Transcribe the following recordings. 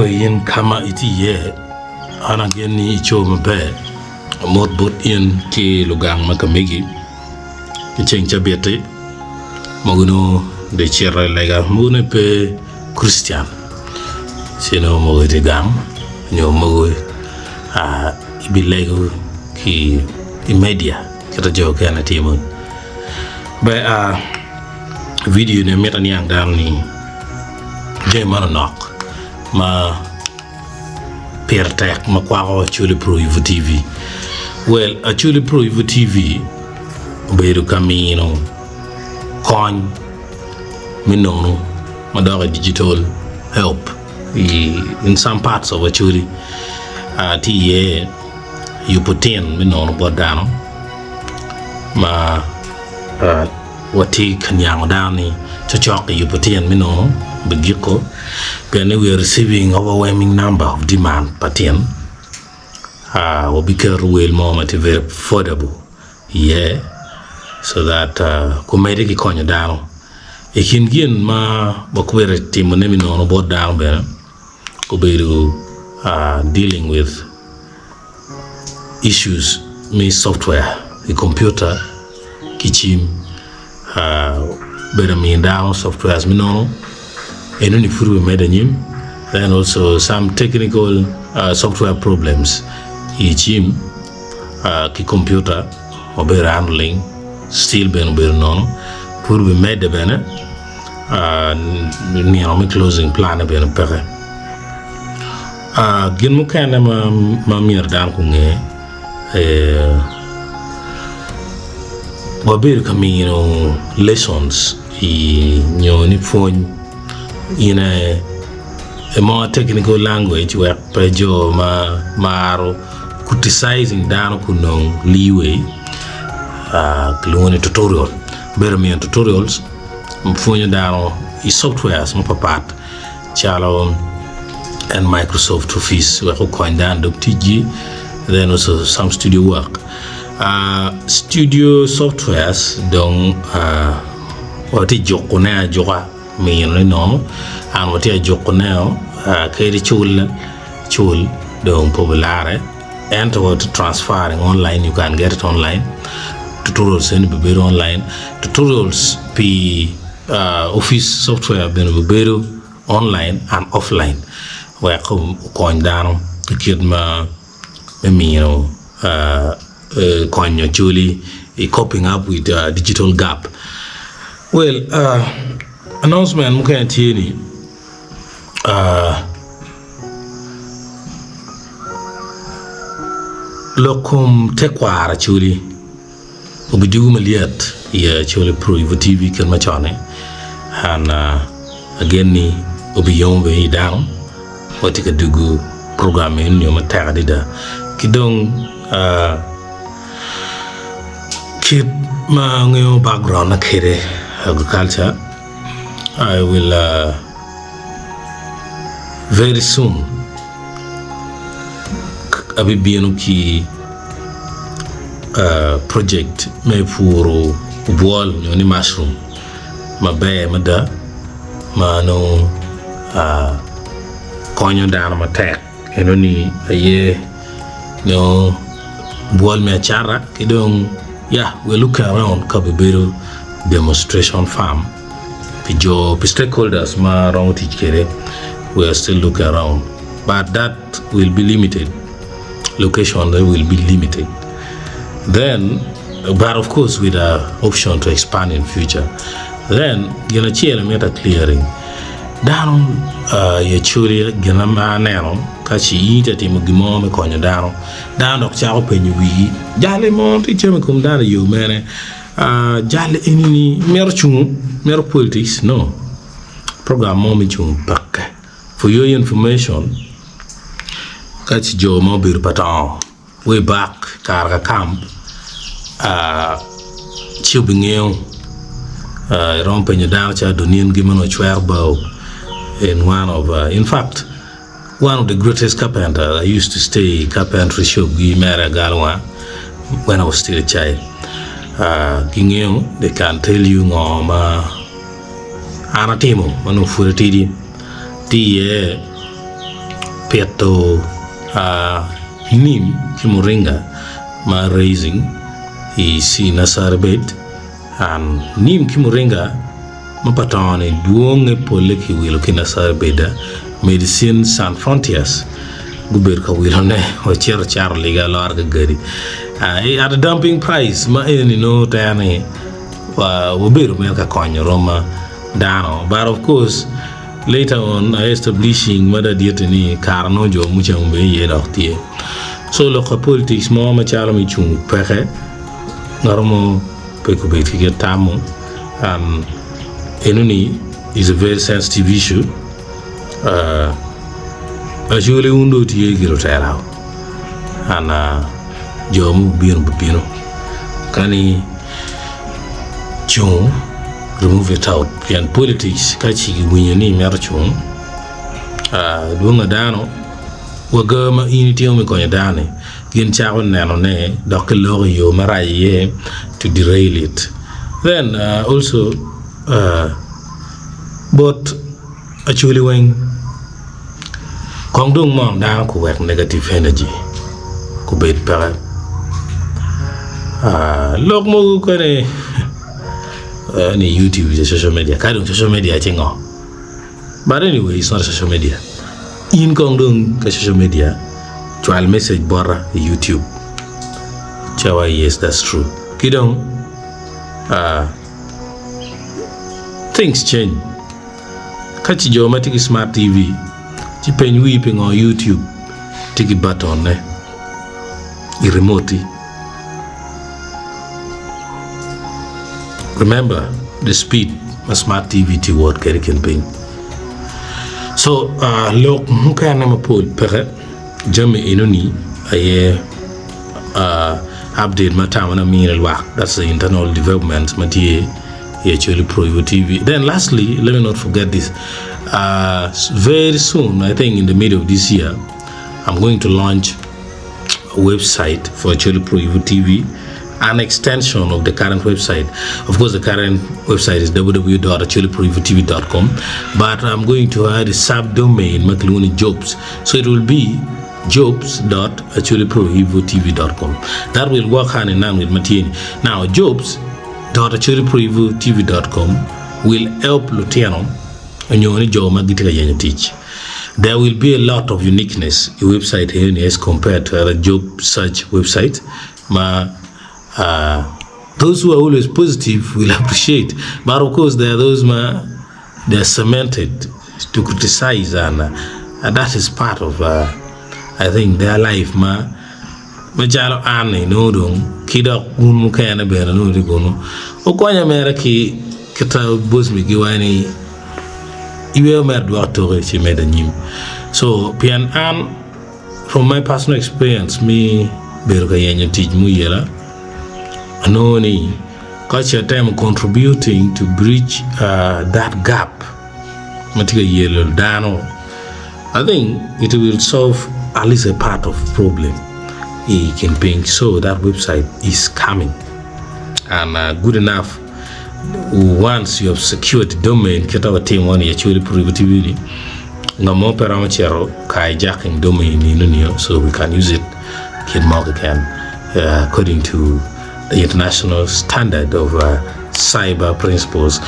Apwoyo in ka ma itye iye, an agen ni ico maber. Amot bot in ki lugang ma ka megi i ceng cabit-ti, mogo nongo dong icito i lega, mogo nongo ipe Kricitian ci nongo mogo itye gang nyo mogo ibilego ki i media kit ma jo mukene timo. Ber vidio ni mito aniang dano ni jami manonok ma pire tek ma kwako Acholi Pro Ivo TV. Well, Acholi Pro Ivo TV obedo ka mino kony me nono madok i digital help in some parts of Acholi. Uh, tye iye yubo tin me nono bot dano ma uh, Watye ka niango dano ni cocok i yubo tyen me nono bigiko pien ni we are receiving overwhelming number of demand pa tyen. Wabiketo wel mo ma tye very affordable iye so that gumedde ki konyo dano. I kin gin ma wakwero timone me nono bot dano bene obedo dealing with issues me software i kompiuta ki cim bedo miyo dano softwares me nono enoni pud wamedde anyim then also some technical software problems i cim ki kompiuta wabedo handling still bene obedo nono pud wamedde bene nino me closing plan bene peke. Gin mukene ma myero dano gunge wabedo ka mino lessons nyo ni pwony in a more technical language wek pe jo ma maro criticizing dano gunong leeway kilwongo ni tutorial bedo miyo tutorials pwonyo dano i softwares mapapat. Calo en Microsoft Office wek okony dano dog ticgi then also some studio work. Studio softwares dong watye jukone ajuka mino ni nono and watye jukone kadi cul cul dong pe obilare ento watye transferring online you can get it online tutorials eni bibedo online tutorials pi Office software bene obibedo online and offline wek okony dano i kit ma me miyo konyo acholi i coping up with digital gap. Well announcement mukene tye ni lok kom tekwaro acholi. Obidugo malyet i Acholi Pro Ivo TV kit macon-ni and agen ni obiyomo bene i dano watye ka dugo program eni nyo matek adada ki dong kit ma angeyo background na kwede agriculture I will very soon abibino ki project me puro obwol nyo ni mushroom maber mada ma nongo konyo dano matek enoni aye nongo obwol me acata ki dong ya we looking around ka obibedo demonstration farm pi jo pi stakeholders ma romo tic kwede we are still looking around but that will be limited location will be limited then but of course with a option to expand in future then gin acel amito a clearing dano i acholi gin ma aneno ka ci in itye ka timo gin mo me konyo dano dano dok cako penyo wigi jali mo tye cam i kom dano i yo mene jali eni ni mito cungo mito politics no program mo me cungo peke for your information ka ci jo ma obedo pa tongo way back kare ka camp ci obingeyo iromo penyo dano calo Doningi ma onongo cwero bao in one of in fact one of the greatest carpenter I used to stay i carpentry shop gi mere agalwa when I was still a child gingeyo they can tell you ngo ma an atimo ma nongo pud atidi tye iye. pito nim ki muringa ma raising i nursery bed and nim ki muringa ma pa tongo-ni dwonge polle kiwilo ki nursery bed-da Medecines Sans Frontiers gubedo ka wilone wacito cato liga alora ki gadi at a dumping price ma eni nongo tere ni wabedo mere ka konyo rom ma dano but of course later on I establishing mada ditti ni kare nongo jo mucamo bene iye dok tye so lok pa politics mo macalo me cung peke ngat mo pe kubed ki kit tamo and enoni is a very sensitive issue uh, actually un dong tye ki lutela and uh, jo mubino bibino kani cung remove it out pien politics ka ci giwinyo ni imito cung dwong dano wa ga ma in itimo me konyo dano-ni gin cako nenone dok giloko i yo marac iye to derail it then also bot Acholi weng kong dong mong dano guwek negative energy gubed peke lok mogo kene ni youtube is a social media ka dong social media ci ngo but anyway it's not a social media in kong dong ka social media cwal message bota i youtube cawa yes that's true ki dong things change. Ka ci jo ma tye ki smart TV ci peny wii pingo YouTube tye ki button-ne i remote-ti. Remember the speed ma smart TV tye wot kwede i kin piny. So uh, lok mukene mapol peke jami enoni aye uh, update ma tamo na mine lwak that's the internal developments ma tye i Acholi Pro Evo TV. Then lastly, let me not forget this. Uh, very soon, I think in the middle of this year, I'm going to launch a website for Acholi Pro Evo TV, an extension of the current website. Of course, the current website is www.acholiproevotv.com, but I'm going to add a subdomain, Makluni Jobs. So it will be jobs.acholiproevotv.com. That will work hand in hand with Matieni. Now, jobs www.acholiproevotv.com will help lutino onyo ni jo ma gitye ka yenyo tic. There will be a lot of uniqueness i website enoni as compared to other job search website ma uh, those who are always positive will appreciate but of course there are those ma they are cemented to criticize and uh, that is part of uh, I think their life ma Macalo an-ni nongo dong ki dok wun mukene bene nongo wutye kunu, wukonya mere ki kita bocmi giwa ni yweyo mere dwoko toki ci medo anyim. So pien an from my personal experience me bedo ka yenyo tic muyela, anongo ni ka ce atemo contributing to bridge uh, that gap ma tye ka yelo dano, I think it will solve at least a part of problem i kin piny so that website is coming and uh, good enough once you have secured the domain kita watimo ni actually productivity nga mo pe romo cito hijacking domain ni no so we can use it kit mo keken uh, according to the international standard of uh, cyber principles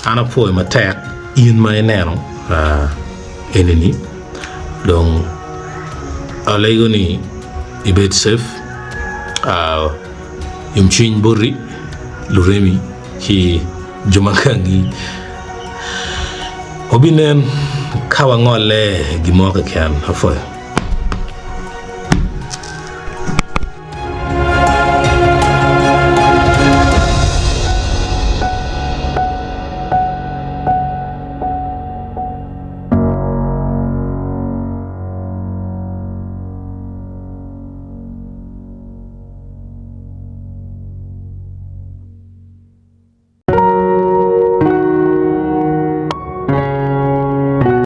an apwoyo matek in ma ineno uh, enini dong alego ni ibed safe uh, yomcwiny boti luremi ki jo ma kangi obinen ka wangolle gin mo keken apwoyo.